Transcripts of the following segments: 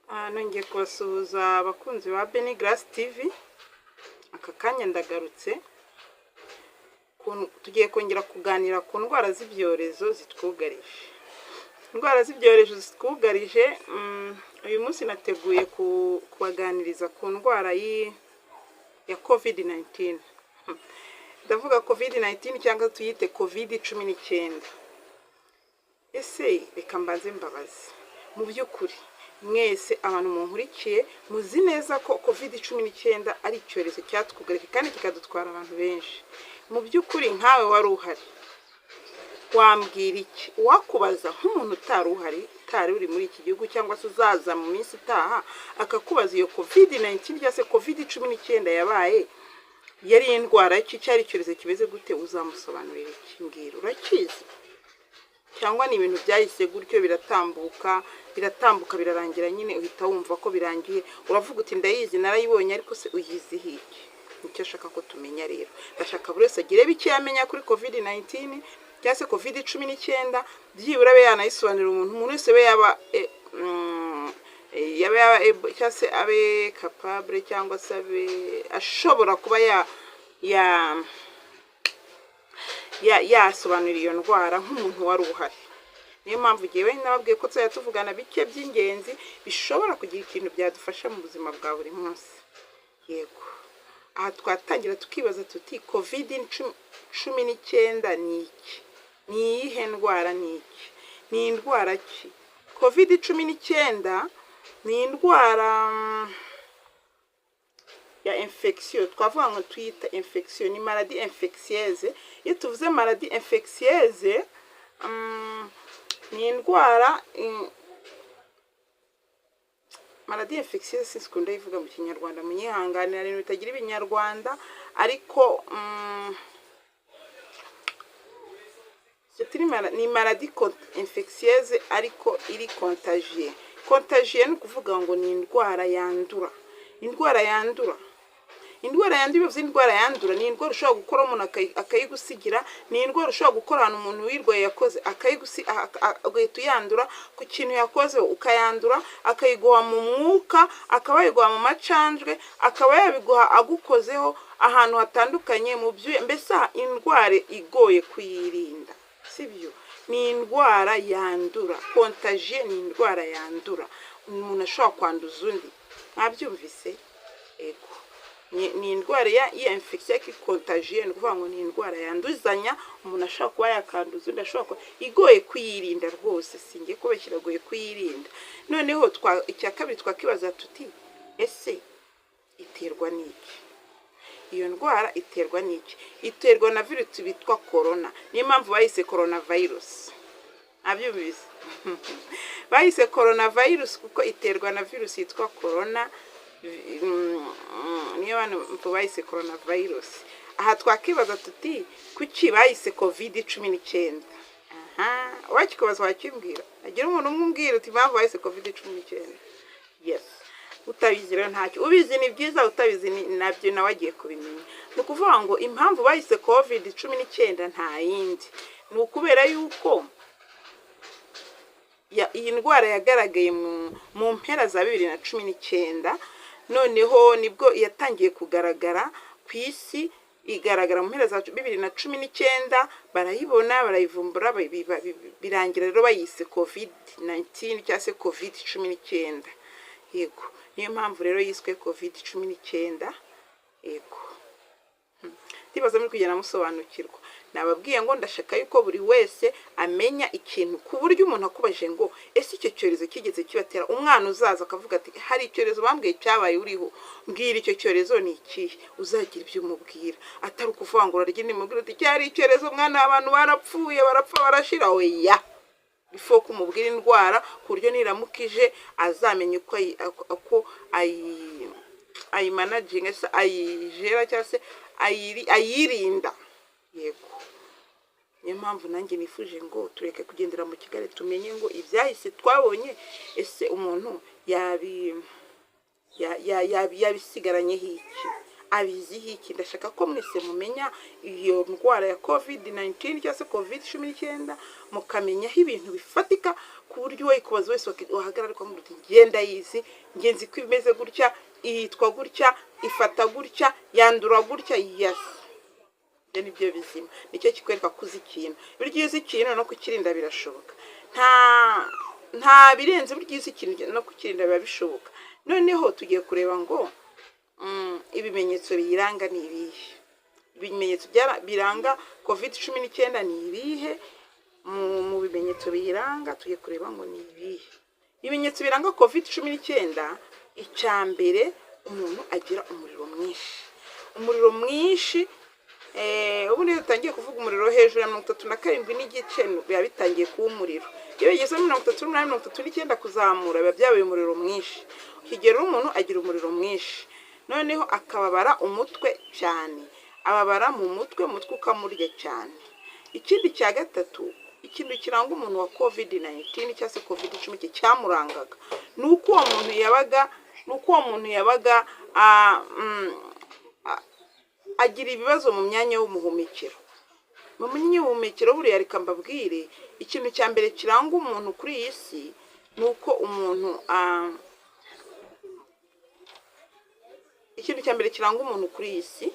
Nongeye kubasuhuza abakunzi ba Beni Grace TV. Aka kanya ndagarutse, tugiye kongera kuganira ku ndwara z'ibyorezo zitwugarije. Indwara z'ibyorezo zitwugarije, uyu munsi nateguye kubaganiriza ku ndwara ya COVID 19. Ndavuga COVID 19 cyangwa tuyite COVID-19. Ese reka mbanze mbabaze, mu by'ukuri mwese abantu munkurikiye muzi neza ko COVID-19 ari icyorezo cyatwugarije kandi kikadutwara abantu benshi. Mu by'ukuri nkawe wari uhari, wambwira iki? Uwakubaza nk'umuntu utari uhari, utari uri muri iki gihugu, cyangwa se uzaza mu minsi itaha, akakubaza iyo COVID 19 cyangwa se COVID-19 yabaye yari indwara ki, cyari icyorezo kimeze gute, uzamusobanurira iki? Mbwira, urakizi cyangwa ni ibintu byahise gutyo biratambuka, biratambuka, birarangira nyine, uhita wumva ko birangiye, uravuga uti ndayizi, narayibonye, ariko se uyiziho iki? Nicyo ashaka ko tumenya rero. Ndashaka buri wese agire bike yamenya kuri COVID 19 cyangwa se COVID-19, byibura abe yanayisobanurira umuntu, umuntu wese abe yaba yaba cyangwa se abe capable, cyangwa se abe ashobora kuba ya ya yasobanura iyo ndwara nk'umuntu wari uhari. Niyo mpamvu ngewe nababwiye ko tuzajya tuvugana bike by'ingenzi bishobora kugira ikintu byadufasha mu buzima bwa buri munsi. Yego, aha twatangira tukibaza tuti COVID 19 ni iki? Ni iyihe ndwara? Ni iki? Ni indwara ki? COVID-19 ni indwara ya infection, twavuga ngo tuyita infection, ni maladie infectieuse. Iyo tuvuze maladie infectieuse, ni indwara, maladie infectieuse sinzi ivuga mu Kinyarwanda, munyihanganira, ibintu bitagira Ibinyarwanda, ariko c'est ni maladie infectieuse ariko iri contagieux. Contagieux ni ukuvuga ngo ni indwara yandura, indwara yandura, indwara yandura. Iyo bivuze indwara yandura, ni indwara ushobora gukora umuntu akayigusigira, ni indwara ushobora gukora ahantu umuntu uyirwaye yakoze ugahita uyandura ku kintu yakoze, ukayandura, akayiguha mu mwuka, akaba yayiguha mu macanjwe, akaba yabiguha agukozeho ahantu hatandukanye mu byuya. Mbese indwara igoye kuyirinda, sibyo? Ni indwara yandura. Contagieux ni indwara yandura, umuntu ashobora kwanduza undi. Mwabyumvise? Ego, ni indwara ya infection contagieux, ni ukuvuga ngo ni indwara yanduzanya, umuntu ashobora kuba yakanduza undi, ashobora kuba igoye kuyirinda rwose. Singiye kubeshya, iragoye kuyirinda. Noneho icya kabiri twakibaza tuti ese iterwa n'iki? Iyo ndwara iterwa n'iki? Iterwa na virusi bitwa corona, niyo mpamvu bayise coronavirus. Abyumvise? Bayise coronavirus kuko iterwa na virusi yitwa corona, niyo mpamvu bayise coronavirus. Aha twakibaza tuti kuki bayise COVID-19? Aha wakikubaza, wakimbwira, agira umuntu umwe umbwira uti impamvu bayise COVID-19. Yes, utabizi rero ntacyo, ubizi ni byiza, utabizi ni nabyo nawe agiye kubimenya. Ni ukuvuga ngo impamvu bayise COVID-19 nta yindi, ni ukubera yuko iyi ndwara yagaragaye mu mpera za 2019. Noneho nibwo yatangiye kugaragara ku isi, igaragara mu mpera za 2019, barayibona, barayivumbura, birangira rero bayise COVID 19 cyangwa se COVID-19. Yego, niyo mpamvu rero yiswe COVID-19. Yego, ndibaza muri kugenda musobanukirwa. Nababwiye ngo ndashaka yuko buri wese amenya ikintu, ku buryo umuntu akubajije ngo ese icyo cyorezo kigeze kibatera, umwana uzaza akavuga ati hari icyorezo bambwiye cyabaye uriho, mbwira icyo cyorezo ni ikihe, uzagira ibyo umubwira, atari ukuvuga ngo urarya nimubwira uti cyari icyorezo mwana, abantu barapfuye, barapfa, barashira. Oya, bifo kumubwira indwara ku buryo niramukije azamenya uko ayimanaginga se, ayijera cyangwa se ayirinda. Yego, niyo mpamvu nanjye nifuje ngo tureke kugendera mu kigare, tumenye ngo ibyahise twabonye, ese umuntu yabisigaranyeho iki, abiziho iki? Ndashaka ko mwese mumenya iyo ndwara ya COVID 19 cyangwa se COVID-19, mukamenyaho ibintu bifatika. ku buryo uwayikubaza wese wahagarara ukamubwira uti ngenda yizi, ngenzi ko imeze gutya, yitwa gutya, ifata gutya, yandura gutya. Yes, ibyo ni byo bizima, nicyo kikwereka ko uzi ikintu. Burya iyo uzi ikintu no kukirinda birashoboka, nta birenze. Burya iyo uzi ikintu no kukirinda biba bishoboka. Noneho tugiye kureba ngo ibimenyetso biyiranga ni ibihe? Ibimenyetso biranga COVID-19 ni ibihe? Mu bimenyetso biyiranga tugiye kureba ngo ni ibihe ibimenyetso biranga COVID-19. Icya mbere, umuntu agira umuriro mwinshi, umuriro mwinshi. Ubundi iyo dutangiye kuvuga umuriro hejuru ya 37.5, biba bitangiye kuba umuriro. Iyo bigeze muri 38, 39 kuzamura, biba byabaye umuriro mwinshi. Ikigero umuntu agira umuriro mwinshi, noneho akababara umutwe cyane, ababara mu mutwe, umutwe ukamurya cyane. Ikindi cya gatatu, ikintu kiranga umuntu wa COVID-19 cyangwa se COVID-19 cyamurangaga, ni uko uwo muntu yabaga agira ibibazo mu myanya y'ubuhumekero. Mu myanya y'ubuhumekero, buriya reka mbabwire, ikintu cya mbere kiranga umuntu kuri iyi si ni uko umuntu ikintu cya mbere kiranga umuntu kuri iyi si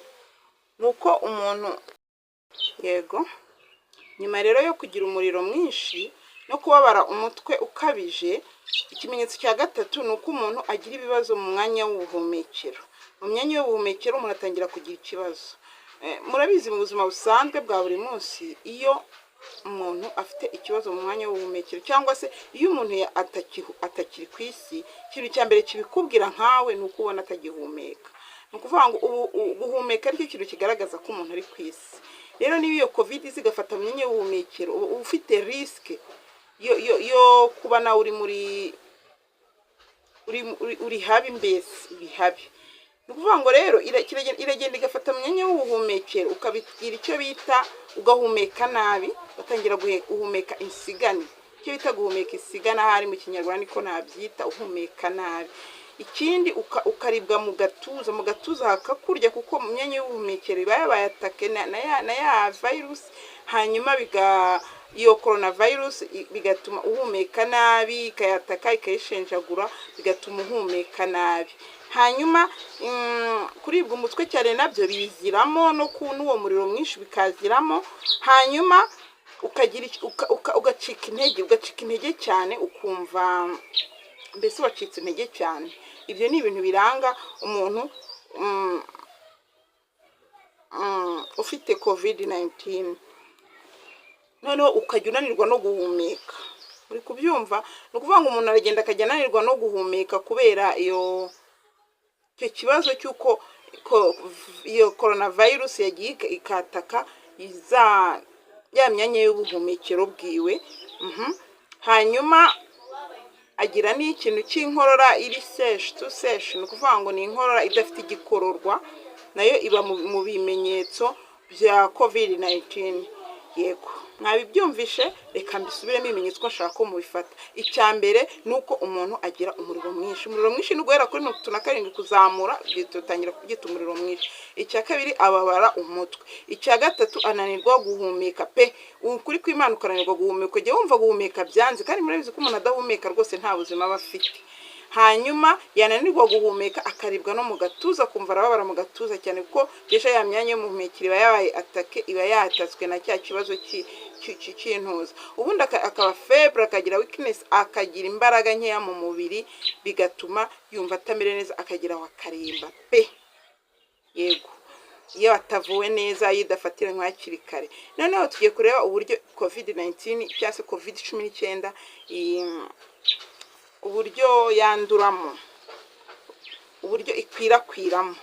ni uko umuntu, yego, nyuma rero yo kugira umuriro mwinshi no kubabara umutwe ukabije, ikimenyetso cya gatatu ni uko umuntu agira ibibazo mu mwanya w'ubuhumekero. Mu myanya y'ubuhumekero umuntu atangira kugira ikibazo. Murabizi mu buzima busanzwe bwa buri munsi, iyo umuntu afite ikibazo mu mwanya w'ubuhumekero cyangwa se iyo umuntu atakiri ku isi, ikintu cya mbere kibikubwira nkawe ni uko ubona atagihumeka. Ni ukuvuga ngo ubu guhumeka aricyo kintu kigaragaza ko umuntu ari ku isi. Rero niba iyo COVID iza igafata mu myanya y'ubuhumekero, uba ufite risque yo kuba nawe uri muri uri, uri, uri habi, mbese uri habi. Ni ukuvuga ngo rero iragenda igafata mu myanya y'ubuhumekero, ukabigira icyo bita ugahumeka nabi, ugatangira guhumeka insigane, icyo bita guhumeka insigane ahari mu Kinyarwanda niko nabyita, uhumeka nabi. Ikindi, ukaribwa mu gatuza, mu gatuza hakakurya, kuko mu myanya y'ubuhumekero iba yabaye attaqué na ya virus, hanyuma iyo coronavirus bigatuma uhumeka nabi, ikayataka, ikayishenjagura, bigatuma uhumeka nabi. Hanyuma kuribwa umutwe cyane nabyo biziramo, no ku n'uwo muriro mwinshi bikaziramo. Hanyuma ukagira ugacika intege, ugacika intege cyane, ukumva mbese wacitse intege cyane. Ibyo ni ibintu biranga umuntu ufite COVID-19. Noneho ukajya unanirwa no guhumeka. Uri kubyumva? Ni ukuvuga ngo umuntu aragenda akajya ananirwa no guhumeka kubera icyo kibazo cy'uko iyo coronavirus yagiye ikataka za ya myanya y'ubuhumekero bwiwe. Hanyuma agira n'ikintu cy'inkorora iri sèche, toux sèche. Ni ukuvuga ngo ni inkorora idafite igikororwa, nayo iba mu bimenyetso bya COVID-19. Yego, mwabibyumvishe? Reka mbisubiremo ibimenyetso ko nshaka ko mubifata. Icya mbere ni uko umuntu agira umuriro mwinshi. Umuriro mwinshi ni uguhera kuri 37 kuzamura, dutangira kubyita umuriro mwinshi. Icya kabiri, ababara umutwe. Icya gatatu, ananirwa guhumeka pe. Ukuri kw'Imana, ukananirwa guhumeka, ukajya wumva guhumeka byanze, kandi murabizi ko umuntu adahumeka rwose nta buzima aba afite. Hanyuma yananirwa guhumeka, akaribwa no mu gatuza, akumva arababara mu gatuza cyane, kuko déjà ya myanya y'umuhumekero iba yabaye attaqué, iba yatatswe na cya kibazo cy'intuza. Ubundi akaba faible, akagira weakness, akagira imbaraga nkeya mu mubiri, bigatuma yumva atamere neza, akagira aho akaremba pe. Yego, iyo atavuwe neza, iyo idafatiranywe hakiri kare. Noneho tugiye kureba uburyo COVID-19 cyangwa se COVID-19, uburyo yanduramo, uburyo ikwirakwiramo.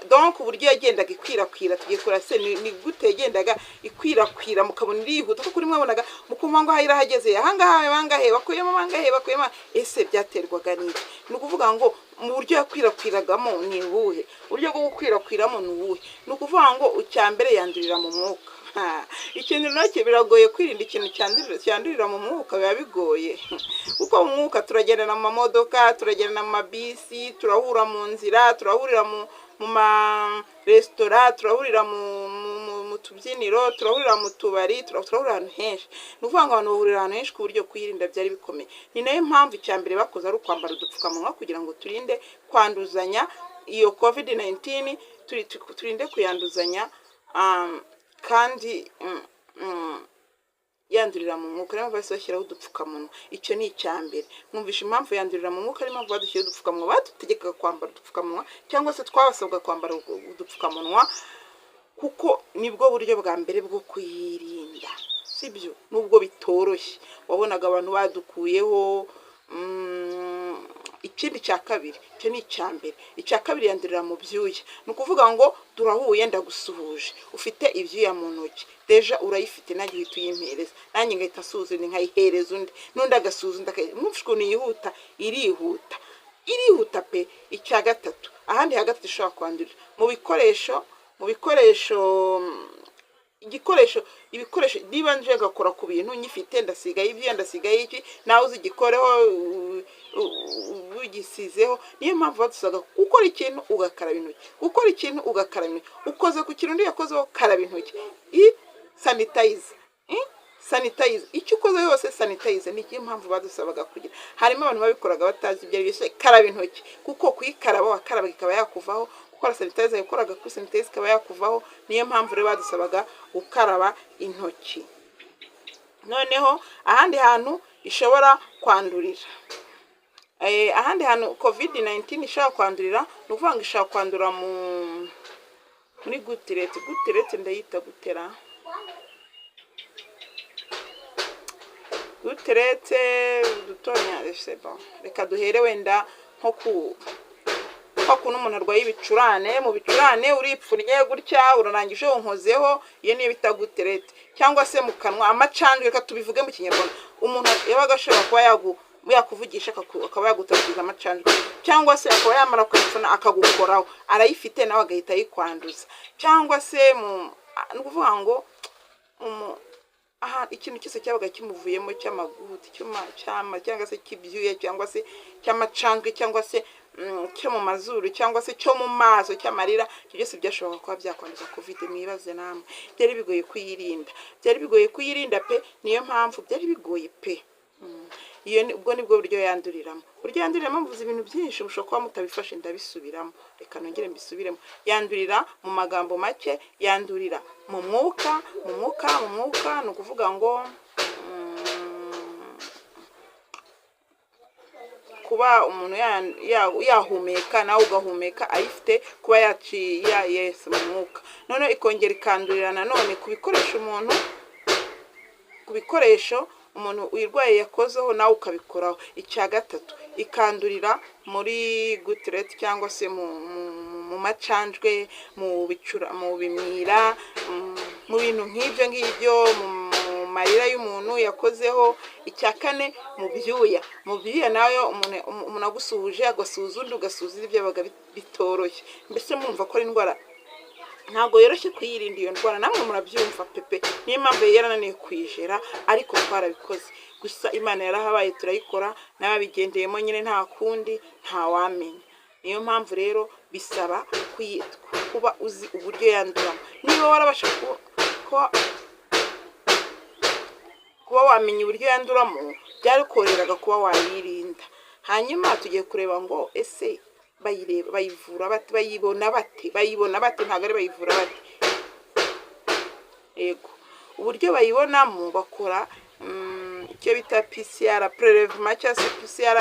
Donc uburyo yagendaga ikwirakwira. Tugiye kureba se ni gute yagendaga ikwirakwira, mukabona irihuta, kuko kuri mwabonaga mukumva ngo aha irahageze, ahangaha bangahe bakuyemo, bangahe bakuyemo. Ese byaterwaga n'iki? Ni ukuvuga ngo mu buryo yakwirakwiragamo ni ubuhe? Uburyo bwo gukwirakwiramo ni ubuhe? Ni ukuvuga ngo icya mbere, yandurira mu mwuka. Ikintu nacyo biragoye kwirinda ikintu cyandurira mu mwuka, biba bigoye, kuko mu mwuka turagendana mu mamodoka, turagendana mu mabisi, turahura mu nzira, turahurira mu maresitora, turahurira mu tubyiniro, turahurira mu tubari, turahurira ahantu henshi. Ni ukuvuga ngo abantu bahurira ahantu henshi ku buryo kuyirinda byari bikomeye. Ni nayo mpamvu icya mbere bakoze ari ukwambara udupfukamunwa, kugira ngo turinde kwanduzanya iyo COVID-19, turinde kuyanduzanya. Kandi yandurira mu mwuka, niyo mpamvu bahise bashyiraho udupfukamunwa. Icyo ni icya mbere. Mwumvisha impamvu yandurira mu mwuka, niyo mpamvu badushyiraho udupfukamunwa, badutegekaga kwambara udupfukamunwa, cyangwa se twabasabwa kwambara udupfukamunwa, kuko nibwo buryo bwa mbere bwo kuyirinda, sibyo? Nubwo bitoroshye, wabonaga abantu badukuyeho. Ikindi cya kabiri, icyo ni icya mbere. Icya kabiri, yandurira mu byuya. Ni ukuvuga ngo turahuye, ndagusuhuje, ufite ibyuya mu ntoki, déjà urayifite, nanjye uhita uyimpereza, nanjye ngahita asuhuza undi, nkayihereza undi, n'undi agasuhuza undi. Mwumva ukuntu yihuta? Irihuta, irihuta pe. Icya gatatu, ahandi ha gatatu ishobora kwandurira, mu bikoresho, igikoresho, ibikoresho. Niba nje ngakora ku bintu nyifite, ndasigaye ibyuya, ndasigaye iki, nawe uzigikoreho ugisizeho. Niyo mpamvu badusaga gukora ikintu ugakaraba intoki, gukora ikintu ugakaraba intoki. Ukoze ku kintu undi yakozeho, karaba intoki, i sanitizer, sanitizer, icyo ukoze yose sanitizer. Ni niyo mpamvu badusabaga kugira. Harimo abantu babikoraga batazi ibyo ari byo. Karaba intoki, kuko kuyikaraba wakaraba ikaba yakuvaho, gukora sanitizer yakoraga kuri sanitizer ikaba yakuvaho. Niyo mpamvu rero badusabaga gukaraba intoki. Noneho ahandi hantu ishobora kwandurira, ahandi hantu COVID-19 ishobora kwandurira, ni ukuvuga ngo ishobora kwandura muri gouttelettes. Gouttelettes ndayita gutera gouttelettes dutonya. C'est bon, reka duhere wenda nko ku kwa kuntu umuntu arwaye ibicurane. Mu bicurane uripfunnye gutya, urarangije unkozeho, iyo niyo bita gouttelettes. Cyangwa se mu kanwa, amacandwe, reka tubivuge mu Kinyarwanda. Umuntu yabaga ashobora kuba yakuvugisha, akaba yagutagiza amacandwe, cyangwa se akaba yamara kuyipfuna akagukoraho, arayifite, nawe agahita ayikwanduza. Cyangwa se mu, ni ukuvuga ngo aha ikintu cyose cyabaga kimuvuyemo cy'amaguti, cyama, cyangwa se cy'ibyuya, cyangwa se cy'amacandwe, cyangwa se cyo mu mazuru, cyangwa se cyo mu maso, cy'amarira, ibyo byose byashoboraga kuba byakwanduza COVID. Mwibaze namwe, byari bigoye kuyirinda, byari bigoye kuyirinda pe. Niyo mpamvu byari bigoye pe. Iyo ubwo nibwo buryo yanduriramo. Uburyo yanduriramo, mvuze ibintu byinshi mushobora kuba mutabifashe, ndabisubiramo, reka nongere mbisubiremo. Yandurira, mu magambo make, yandurira mu mwuka, mu mwuka, mu mwuka. Ni ukuvuga ngo kuba umuntu yahumeka, nawe ugahumeka ayifite, kuba yaciye yese mu mwuka. Noneho ikongera ikandurira nanone ku bikoresho umuntu, ku bikoresho umuntu uyirwaye yakozeho, nawe ukabikoraho. Icya gatatu, ikandurira muri gouttelettes, cyangwa se mu macandwe, mu bicura, mu bimwira, mu bintu nk'ibyo ngibyo, mu marira y'umuntu yakozeho. Icya kane, mu byuya. Mu byuya nayo, umuntu agusuhuje, agasuhuza undi, ugasuhuza undi, byabaga bitoroshye. Mbese murumva ko ari indwara ntabwo yoroshye kuyirinda iyo ndwara, namwe murabyumva pepe. Niyo mpamvu yari yarananiye kuyijera, ariko twarabikoze. Gusa Imana yarahabaye, turayikora, n'ababigendeyemo nyine nta kundi, ntawamenya. Niyo mpamvu rero bisaba kuba uzi uburyo yanduramo. Niba warabasha kuba wamenya uburyo yanduramo, byarikoroheraga kuba wayirinda. Hanyuma tugiye kureba ngo ese bayireba, bayivura bate, bayibona bate? Bayibona bate, ntabwo ari bayivura bate. Yego, uburyo bayibonamo, bakora icyo bita PCR prélèvement, cyangwa se PCR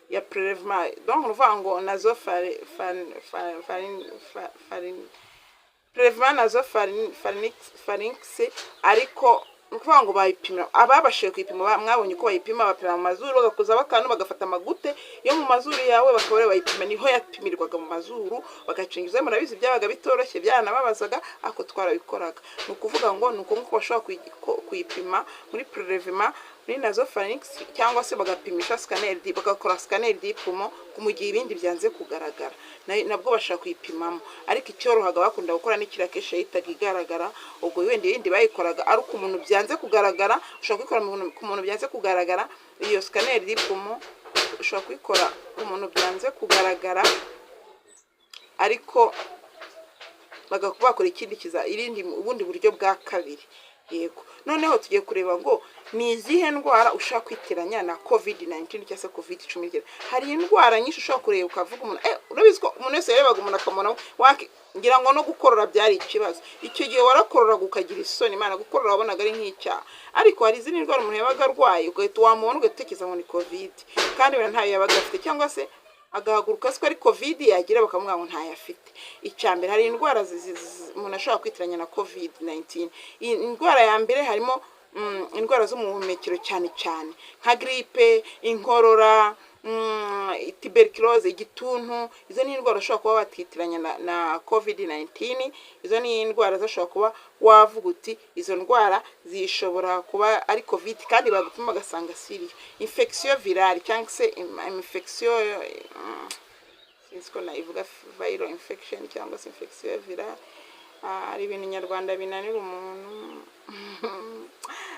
ya prélèvement. Donc ni ukuvuga ngo naso prélèvement nasopharynx. Ariko ni ukuvuga ngo bayipima, ababashije kuyipima, mwabonye uko bayipima: bapima mu mazuru, bagakozaho akantu, bagafata amagouttes yo mu mazuru yawe, bakaba ariyo bayipima. Niho yapimirwaga, mu mazuru, bagacingiza. Murabizi, byabaga bitoroshye, byaranababazaga, ariko twarabikoraga. Ni ukuvuga ngo ni uko nguko bashobora kuyipima muri prélèvement muri nasopharynx, cyangwa se bagapimisha scanner, bagakora scanner du poumon mu gihe ibindi byanze kugaragara. Nabwo bashobora kuyipimamo. Ariko icyorohaga bakunda gukora ni kiriya, kenshi yahitaga igaragara. Ubwo wenda ibindi bayikoraga ari uko umuntu byanze kugaragara. Ushobora kuyikora ku muntu byanze kugaragara. Iyo scanner du poumon ushobora kuyikora ku muntu byanze kugaragara, ariko bakora ikindi kiza, irindi, ubundi buryo bwa kabiri. Yego, noneho tugiye kureba ngo ni izihe ndwara ushobora kwitiranya na COVID 19 cyangwa se COVID-19. Hari indwara nyinshi ushobora kureba ukavuga umuntu, urabizi ko umuntu wese yarebaga umuntu akamubona ngira ngo no gukorora byari ikibazo. Icyo gihe warakororaga ukagira isoni, Imana, gukorora wabonaga ari nk'icyaha. Ariko hari izindi ndwara umuntu yabaga arwaye, ugahita wamubona ugahita ngo ni COVID, kandi wenda ntayo yabaga afite, cyangwa se agahaguruka ko ari COVID, yagira bakamubwira ngo ntayo afite. Icya mbere, hari indwara umuntu ashobora kwitiranya na COVID 19. Indwara ya mbere harimo indwara zo mu buhumekero, cyane cyane nka grippe, inkorora, tuberculose, igituntu. Izo ni indwara ushobora kuba wakitiranya na COVID 19. Izo ni indwara zishobora kuba wavuga uti izo ndwara zishobora kuba ari COVID, kandi bagupima bagasanga siriyo. Infection virale cyangwa se infection, sinzi ko nayivuga, viral infection cyangwa se infection virale. Hari ibintu nyarwanda binanira umuntu.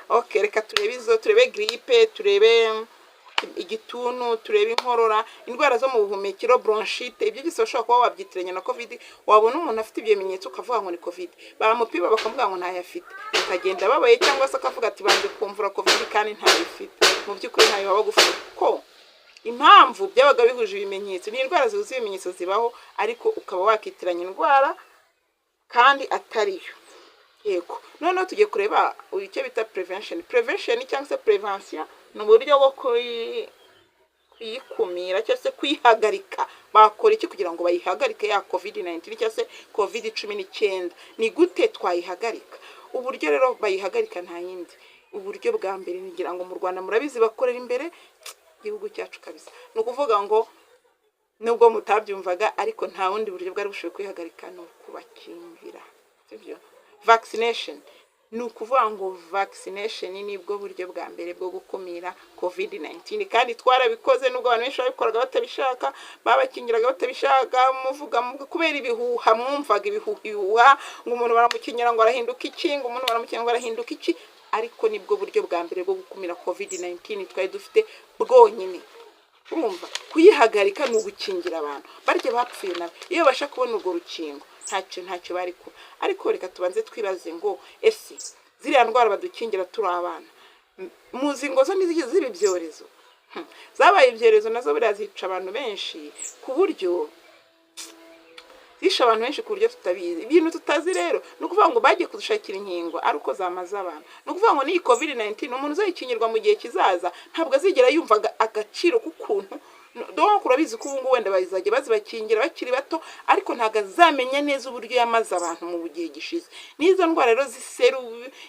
Okay, reka turebe izo, turebe grippe, turebe igituntu, turebe inkorora, indwara zo mu buhumekero, bronchite. Ibyo byose ushobora kuba wabyitiranya na COVID. Wabona umuntu afite ibyo bimenyetso ukavuga ngo ni COVID, bamupima bakavuga ngo ntayo afite, akagenda ababaye, cyangwa se akavuga ati banze kumvura COVID kandi ntayo ifite. Mu by'ukuri ntayo waba ufite, ko impamvu byabaga bihuje ibimenyetso. Ni indwara zihuza ibimenyetso zibaho, ariko ukaba wakitiranya indwara kandi atariyo. Yego, noneho tugiye kureba icyo bita prevention. Prevention cyangwa se prevention ni uburyo bwo kuyikumira cyangwa se kuyihagarika. Bakora iki kugira ngo bayihagarike ya COVID 19 cyangwa se COVID-19? Ni gute twayihagarika? Uburyo rero bayihagarika nta yindi. Uburyo bwa mbere, ngira ngo mu Rwanda murabizi, bakorera imbere igihugu cyacu kabisa. Ni ukuvuga ngo nubwo mutabyumvaga, ariko nta bundi buryo bwari bushoboye kwihagarika, ni ukubakingira, sibyo? Vaccination. Ni ukuvuga ngo vaccination nibwo buryo bwa mbere bwo gukumira COVID 19, kandi twarabikoze nubwo abantu benshi babikoraga batabishaka, babakingiraga batabishaka, muvuga kubera ibihuha mwumvaga, ibihuha ngo umuntu baramukingira ngo arahinduka iki, ngo umuntu baramukingira ngo arahinduka iki. Ariko nibwo buryo bwa mbere bwo gukumira COVID 19 twari dufite bwonyine. Urumva, kuyihagarika ni ugukingira abantu. Barya bapfuye nabo iyo babasha kubona urwo rukingo, ntacyo bari kuba. Ariko reka tubanze twibaze ngo ese ziriya ndwara badukingira turi abana, muzi ngo zo ntizigeze ziba ibyorezo? Zabaye ibyorezo nazo buriya, zica abantu benshi ku buryo zishe abantu benshi ku buryo tutabizi. Ibintu tutazi rero ni ukuvuga ngo bagiye kudushakira inkingo ari uko zamaze abantu. Ni ukuvuga ngo n'iyi COVID 19, umuntu uzayikingirwa mu gihe kizaza ntabwo azigera yumva agaciro k'ukuntu. Donc urabizi ko ubu ngubu wenda bazajya bazibakingira bakiri bato, ariko ntabwo azamenya neza uburyo yamaze abantu mu gihe gishize. N'izo ndwara rero z'iseru,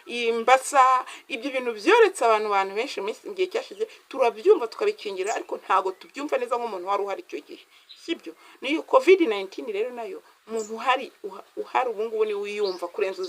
imbasa, ibyo bintu byoretse abantu benshi mu gihe cyashize, turabyumva tukabikingira, ariko ntabwo tubyumva neza nk'umuntu wari uhari icyo gihe, sibyo? Niyo COVID 19 rero nayo, umuntu uhari ubu ngubu niwe uyumva kurenza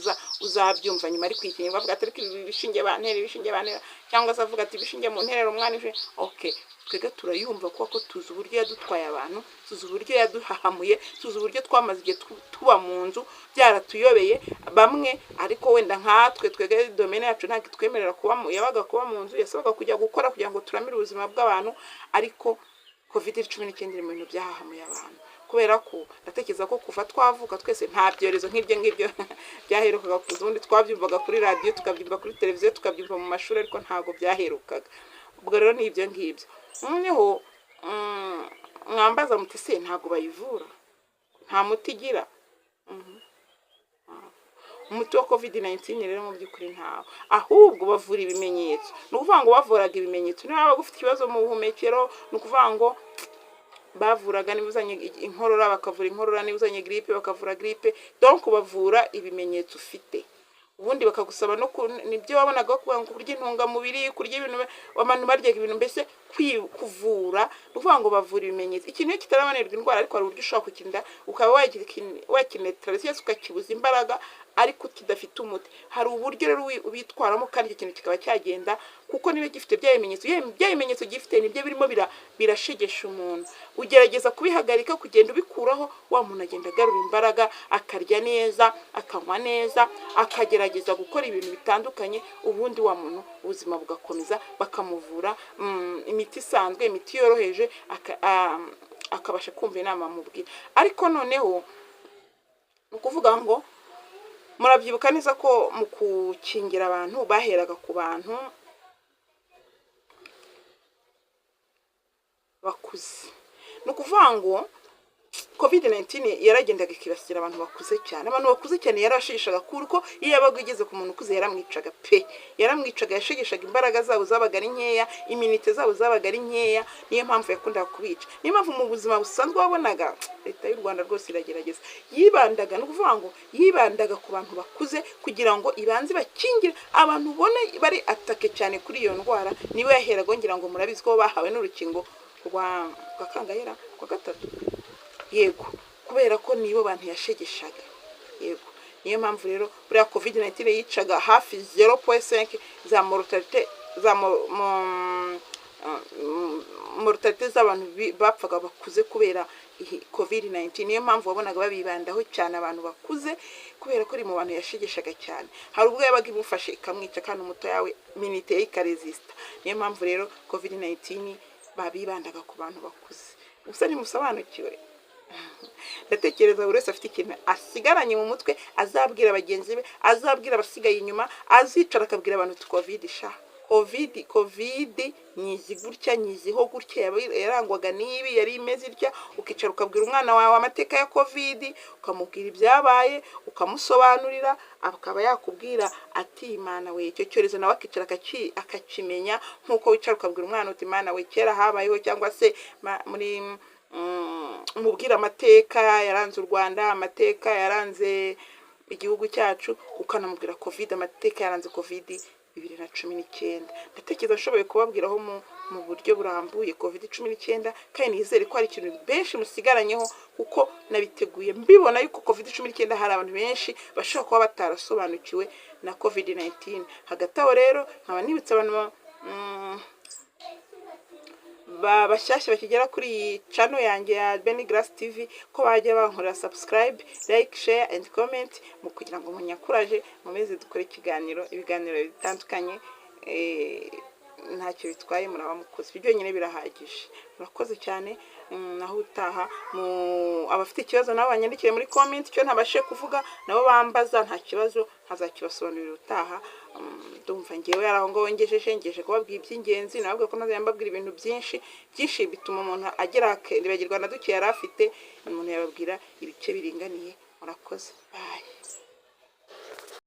uzabyumva nyuma ari kwikingira, avuga ati ariko ibi bishinge bantera, ibishinge bantera, cyangwa se avuga ati ibishinge mu nterero umwana ije. Okay, twebwe turayumva kuko tuzi uburyo yadutwaye abantu, tuzi uburyo yaduhahamuye, tuzi uburyo twamaze igihe tuba mu nzu byaratuyobeye bamwe. Ariko wenda nkatwe twebwe domaine yacu ntabwo itwemerera kuba mu, yabaga kuba mu nzu, yasabaga kujya gukora kugira ngo turamire ubuzima bw'abantu. Ariko COVID-19 iri mu bintu byahahamuye abantu, kubera ko ndatekereza ko kuva twavuka twese nta byorezo nk'ibyo ngibyo byaherukaga kuza. Ubundi twabyumvaga kuri radiyo, tukabyumva kuri televiziyo, tukabyumva mu mashuri, ariko ntabwo byaherukaga. Ubwo rero ni ibyo ngibyo. Noneho mwambaza muti se ntabwo bayivura, nta muti igira? Umuti wa COVID 19 rero mu by'ukuri ntawo, ahubwo bavura ibimenyetso. Ni ukuvuga ngo bavuraga ibimenyetso. Niba waba ufite ikibazo mu buhumekero, ni ukuvuga ngo bavuraga, niba uzanye inkorora bakavura inkorora, niba uzanye grippe bakavura grippe. Donc bavura ibimenyetso ufite, ubundi bakagusaba no nibyo wabonaga kuvuga ngo kurya intungamubiri, kurya ibintu, abantu baryaga ibintu mbese kuvura. Ni ukuvuga ngo bavura ibimenyetso. Ikintu iyo kitarabonerwa indwara, ariko hari uburyo ushobora kukirinda, ukaba wakineutraliza cyangwa se ukakibuza imbaraga, ariko kidafite umuti. Hari uburyo rero ubitwaramo kandi icyo kintu kikaba cyagenda, kuko niba gifite bya bimenyetso, bya bimenyetso gifite nibyo birimo birashegesha umuntu. Ugerageza kubihagarika, kugenda ubikuraho, wa muntu agenda agarura imbaraga, akarya neza, akanywa neza, akagerageza gukora ibintu bitandukanye, ubundi wa muntu ubuzima bugakomeza, bakamuvura imiti isanzwe, imiti yoroheje, akabasha kumva inama bamubwira. Ariko noneho Ni ukuvuga ngo murabyibuka neza ko mu gukingira abantu baheraga ku bantu bakuze. Ni ukuvuga ngo COVID-19 yaragendaga ikibasira abantu bakuze cyane. Abantu bakuze cyane yarashigishaga, kuko iyo yabaga igeze ku muntu ukuze yaramwicaga pe, yaramwicaga, yashigishaga imbaraga zabo zabaga ari nkeya, iminite zabo zabaga ari nkeya, niyo mpamvu yakundaga kubica. Niyo mpamvu mu buzima busanzwe wabonaga leta y'u Rwanda rwose iragerageza, yibandaga, ni ukuvuga ngo yibandaga ku bantu bakuze kugira ngo ibanze bakingire abantu ubone bari atake cyane kuri iyo ndwara. Nibo yaheraga, ngira ngo murabizi ko bahawe n'urukingo rwa kangahera rwa gatatu, yego, kubera ko nibo bantu yashegeshaga, yego. Niyo mpamvu rero buriya COVID-19 yicaga hafi 0.5 za mortalite, za mortalite z'abantu bapfaga bakuze kubera COVID-19. Niyo mpamvu wabonaga babibandaho cyane abantu bakuze, kubera ko iri mu bantu yashegeshaga cyane. Hari ubwo yabaga imufashe ikamwica, kandi umuto yawe minite ye ikaresista. Niyo mpamvu rero COVID-19 babibandaga ku bantu bakuze. Gusa ntimusobanukiwe, ndatekereza buri wese afite ikintu asigaranye mu mutwe azabwira bagenzi be, azabwira abasigaye inyuma, azicara akabwira abantu uti covid sha, covid nyizi gutya, nyiziho gutya, yarangwaga n'ibi, yari imeze itya. Ukicara ukabwira umwana wawe amateka ya covid, ukamubwira ibyabaye, ukamusobanurira, akaba yakubwira ati Imana we, icyo cyorezo nawe akicara akakimenya, nk'uko wicara ukabwira umwana uti Imana we kera habayeho, cyangwa se muri umubwira amateka yaranze u Rwanda, amateka yaranze igihugu cyacu, ukanamubwira covid, amateka yaranze covid 2019. Ndatekereza nshoboye kubabwiraho mu buryo burambuye COVID-19, kandi nizere ko hari ikintu benshi musigaranyeho, kuko nabiteguye mbibona yuko COVID-19 hari abantu benshi bashobora kuba batarasobanukiwe na COVID-19. Hagati aho rero nkaba nibutsa abantu bashyashya bakigera kuri iyi channel yanjye ya Benny Grace TV ko bajya bankorera subscribe, like, share and comment, mu kugira ngo munyakuraje mumeze dukore ikiganiro, ibiganiro bitandukanye. Ntacyo bitwaye, muraba mukoze, ibyo byonyine birahagije. Murakoze cyane. Naho utaha, abafite ikibazo nabo banyandikire muri comment, icyo ntabashe kuvuga nabo bambaza, nta kibazo nkazakibasobanurira utaha. Ndumva ngewe yari aho ngaho ngejeje kubabwira iby'ingenzi, nababwiye ko ntazajya mbabwira ibintu byinshi byinshi bituma umuntu agera akibagirwa na duke yari afite, umuntu yababwira ibice biringaniye. Murakoze, bye.